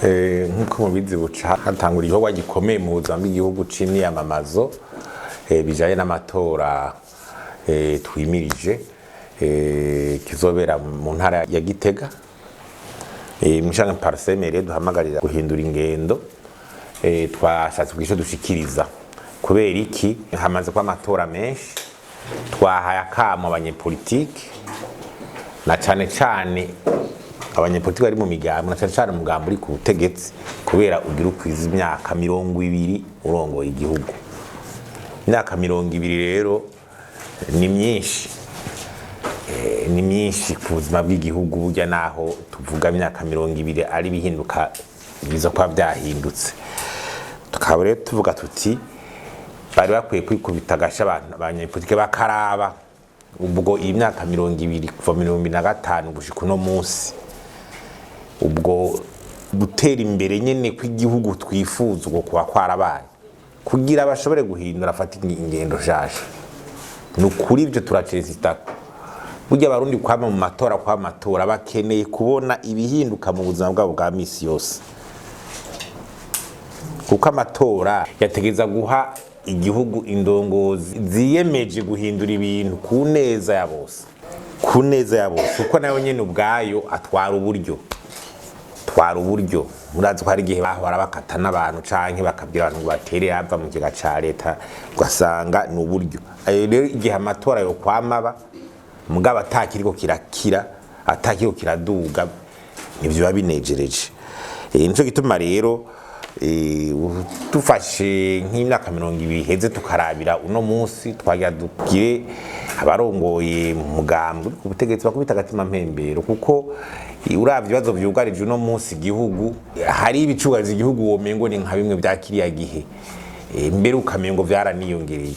Nk'uko mubizi, buca hatangura igikorwa gikomeye mu buzima bw'igihugu c'imyiyamamazo bijanye n'amatora twimirije, kizobera mu ntara ya Gitega. Mw'ishirahamwe PARCEM rero duhamagarira guhindura ingendo, twashatse kugira ico dushikiriza. Kubera iki? Hamaze kuba amatora menshi, twahaye akamo abanyepolitike, na cane cane abanyepolitiki bari mu migambo, na cane cane umugambi uri ku butegetsi, kubera ugira ukwiza imyaka 20 urongoye igihugu. Imyaka 20 rero ni myinshi, ni myinshi ku buzima bw'igihugu. Burya naho tuvuga imyaka 20 ari bihinduka, biza kuba vyahindutse. Tukaba rero tuvuga tuti bari bakwiye kwikubita agasha abantu abanyepolitike, bakaraba ubwo iyi myaka 20, kuva 2005 gushika uno munsi, ubwo gutera imbere nyene kw'igihugu twifuza ubwo kuba kwarabaye, kugira bashobore guhindura, afata ingendo nshasha. Ni ukuri ivyo turacesitako. Burya Abarundi kwama mu matora, kwa matora, bakeneye kubona ibihinduka mu buzima bwabo bwa misi yose, kuko amatora yategeza guha igihugu indongozi ziyemeje guhindura ibintu ku neza ya bose, ku neza ya bose, kuko nayo nyene ubwayo atwara uburyo, twara uburyo. Murazi ko hari igihe bahora bakata n'abantu canke bakabwira abantu ngo batere yava mu kigega ca leta, ugasanga ni uburyo. Ayo rero, igihe amatora yo kwamaba mugabo atakiriko kirakira, atakiriko kiraduga, nivyo biba binejereje. Nico gituma rero dufashe nk'imyaka 20 iheze tukarabira uno munsi, twagira dugire abarongoye mu mugambwe uri ku butegetsi bakubita agatima mpembero, kuko uravye ibibazo vyugarije uno munsi igihugu, hari ibicugariza igihugu womengo ni nka bimwe vya kiriya gihe. Mbere ukamengo vyaraniyongereye.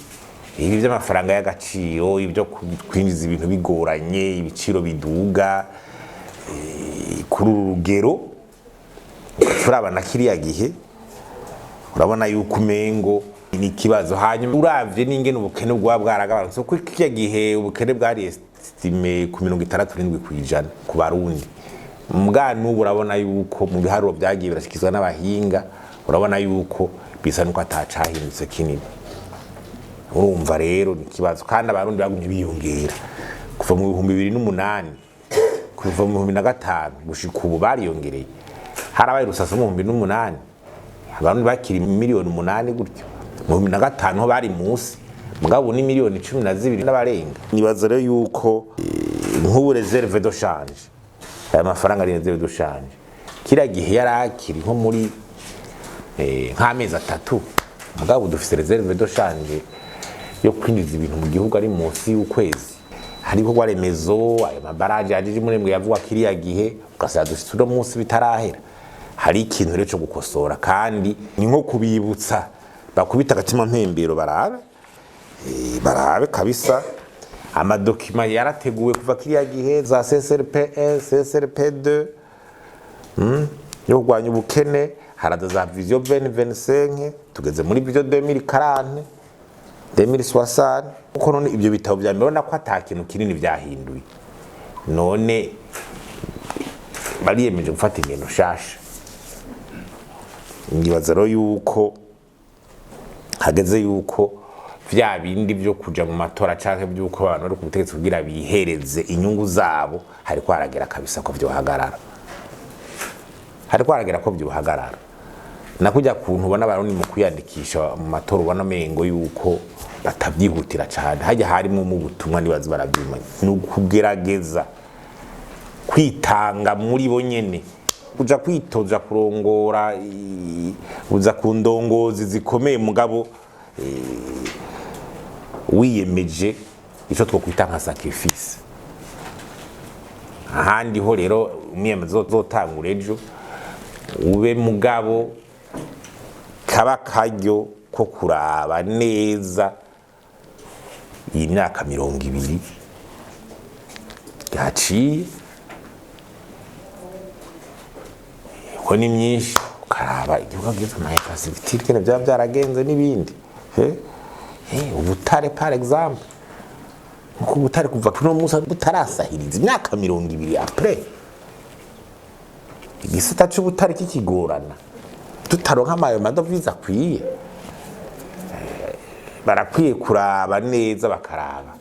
Ibi vy'amafaranga y'agaciro, ibyo kwinjiza ibintu bigoranye, ibiciro biduga kuri uru rugero, turaba na kiriya gihe, urabona yuko umengo ni ikibazo. Hanyuma uravye n'ingene ubukene bwaba bwaragabanutse, kuko kiriya gihe ubukene bwari estimé ku 67% ku Barundi. Mbwa n'ubu urabona yuko mu biharuro vyagiye birashikizwa n'abahinga, urabona yuko bisa nuko atacahindutse kinini. Urumva rero ni ikibazo. Kandi Abarundi bagumye biyongera kuva mu 2008, kuva mu 2005 gushika ubu bariyongereye. Harabaye rusaso mu 2008, Abarundi bakiri miliyoni 8 gutyo. Mu 2005 ho bari munsi, mugabo ubu ni miliyoni 12 n'abarenga. Nibaza rero yuko nk'ubu réserve de change, aya mafaranga ari réserve de change, kiriya gihe yari akiri nko muri nk'amezi 3, mugabo ubu dufise réserve de change yo kwinjiza ibintu mu gihugu ari munsi y'ukwezi. Hari ibikorwa remezo, ayo mabaraje yaje murembwe yavugwa kiriya gihe, ugasanga dufite uno munsi bitarahera. Hari ikintu rero cyo gukosora, kandi ni nko kubibutsa bakubita agatima mpembero, barabe, barabe kabisa. Ama documents yarateguwe kuva kiriya gihe, za CSLP1, CSLP2 yo kurwanya ubukene, haraza za Vision 2025, tugeze muri Vision 2040, 2060. Kuko none ibyo bitabo vya mbere urabona ko ata kintu kinini vyahinduye. None bariyemeje gufata ingendo nshasha. Nibaza rero yuko hageze yuko vya bindi vyo kuja mu matora canke vy'uko abantu bari ku butegetsi kugira bihereze inyungu zabo, hariko haragera kabisa ko vyohagarara, hariko haragera ko vyohagarara. Nakujya kuntu ubona Abarundi mu kwiyandikisha mu matora, ubona amengo yuko batavyihutira cane, hajya harimwo mu butumwa nibaza baravyumanya, ni ukugerageza kwitanga muri bo nyene, kuja kwitoza kurongora, uza ku ndongozi zikomeye, mugabo wiyemeje ico twokwita nka sacrifice. Ahandi ho rero umwiyemezo uzotangura ejo ube, mugabo kaba karyo ko kuraba neza iyi myaka 20 yaciye, ko ni myinshi, ukaraba igihugu ageze, ama infrastructure kene byaba byaragenze n'ibindi. Ubutare par exemple, nkuko ubutare kuva kuri uno munsi butarasahiriza imyaka 20 après. Igisata c'ubutare kikigorana, tutaronka amayo madovize akwiye. Barakwiye kuraba neza, bakaraba.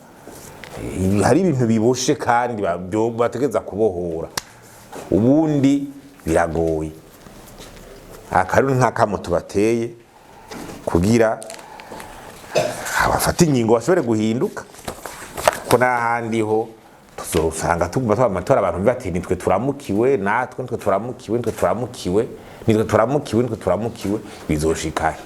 Hari ibintu biboshe kandi bategereza kubohora, ubundi biragoye. Akarundi nk'akamo tubateye kugira abafata ingingo bashobore guhinduka, ko n'ahandi ho tuzosanga tuguma tuba amatora, abantu bati nitwe turamukiwe, natwe nitwe turamukiwe, nitwe turamukiwe, nitwe turamukiwe, nitwe turamukiwe. Bizoshikahe?